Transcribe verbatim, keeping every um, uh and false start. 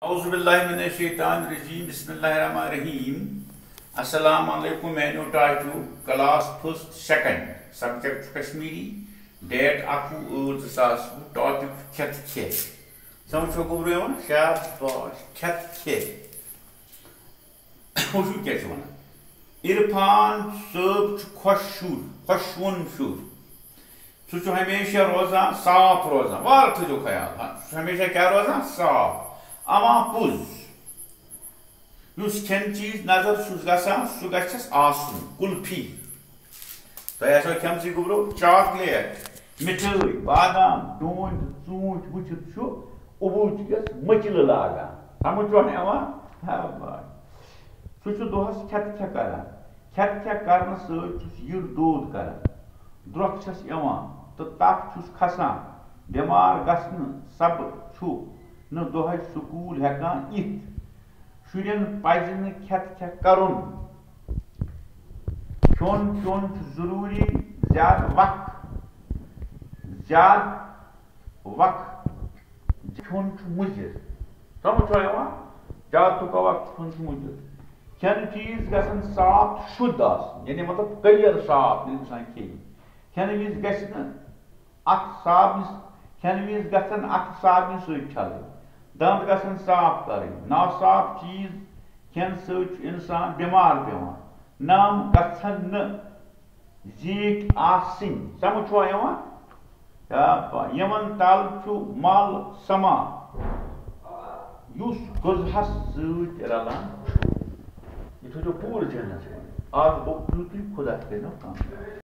اعوذ باللہ من الشیطان الرجیم، بسم اللہ الرحمن الرحیم۔ السلام علیکم میانیو ٹاٹھیو، کلاس فسٹ سیکنڈ، سبجیکٹ چھُ کشمیری، ڈیٹ اکوُہ ٲٹھ زٕ ساس وُہ، ٹاپک چھُ کھٮ۪تھ کھے۔ سمجھ چھو گوٚبرو یِوان؟ شاباش، کھٮ۪تھ کھے۔ وٕچھِو کیٛاہ چھِ وَنان۔ عرفان صٲب چھُ خۄش شُر، خۄشوُن شُر۔ سُہ چھُ ہمیشہ روزان صاف روزان، وارٕ تھٲیزیو خیال، ہا، سُہ چھُ ہمیشہ کیٛاہ روزان؟ صاف۔ اَما پوٚز، یُس کھٮ۪ن چیٖز نظر چھُس گژھان، سُہ گژھٮ۪س آسُن۔ کُلفی، تۄہہِ آسیو کھٮ۪مژٕے گوٚبرو، چاکلیٹ، مِٹھٲے، بادام، ڈوٗنۍ تہٕ ژوٗنٛٹھۍ وٕچھِتھ چھُ اوٚبوٗجِیَس مٔچلہٕ لاگان۔ سمجھ چھُوا یِوان؟ ہا بھاے۔ سُہ چھُ دۄہس کھٮ۪تہٕ کھٮ۪تہٕ کران، کھٮ۪تہٕ کھٮ۪تہٕ کرنہٕ سۭتۍ چھُس یِر دود کران، درٛۄکھ چھَس یِوان تہٕ تپھ چھُس کھسان۔ بٮ۪مار گژھنہٕ سببہٕ چھُ نہٕ دۄہے سکوٗل ہٮ۪کان یِتھ۔ شُرٮ۪ن پزِ نہٕ کھٮ۪تہٕ کھٮ۪تہٕ کرُن۔ کھیوٚن چیوٚن چھُ ضروٗری، زیادٕ وق، زیادٕ وق کھیوٚن چھُ مُضِر۔ سمجھ چھا یِوان؟ زیادٕ تُکا وق کھیوٚن چھُ مُضِر۔ کھٮ۪نہٕ چیٖز گژھن صاف تہٕ شُد آسٕنۍ، یعنی مطلب clear صاف ییٚلہِ اِنسان کھیٚیہِ۔ کھٮ۪نہٕ وِزِ گژھِ نہٕ اَتھٕ صابنہِ، کھٮ۪نہٕ وِزِ گژھن اَتھٕ صابنہِ سۭتۍ چھلٕنۍ۔ دَنٛد گژھن صاف کرٕنۍ۔ ناصاف چیٖز کھٮ۪نہٕ سۭتۍ چھُ اِنسان بٮ۪مار پٮ۪وان۔ نَم گژھن نہٕ زیٖٹھۍ آسٕنۍ۔ سمجھ چھُوا یِوان؟ یا با-، یِمن تل چھُ مل سما، یُس غذہس سۭتۍ رلان چھُ۔ یہِ تھٲیزیو پوٗرٕ ذہنس منٛز۔ آز گوٚو تیُتُے، خۄدا کٔرِنو کانٛہہ۔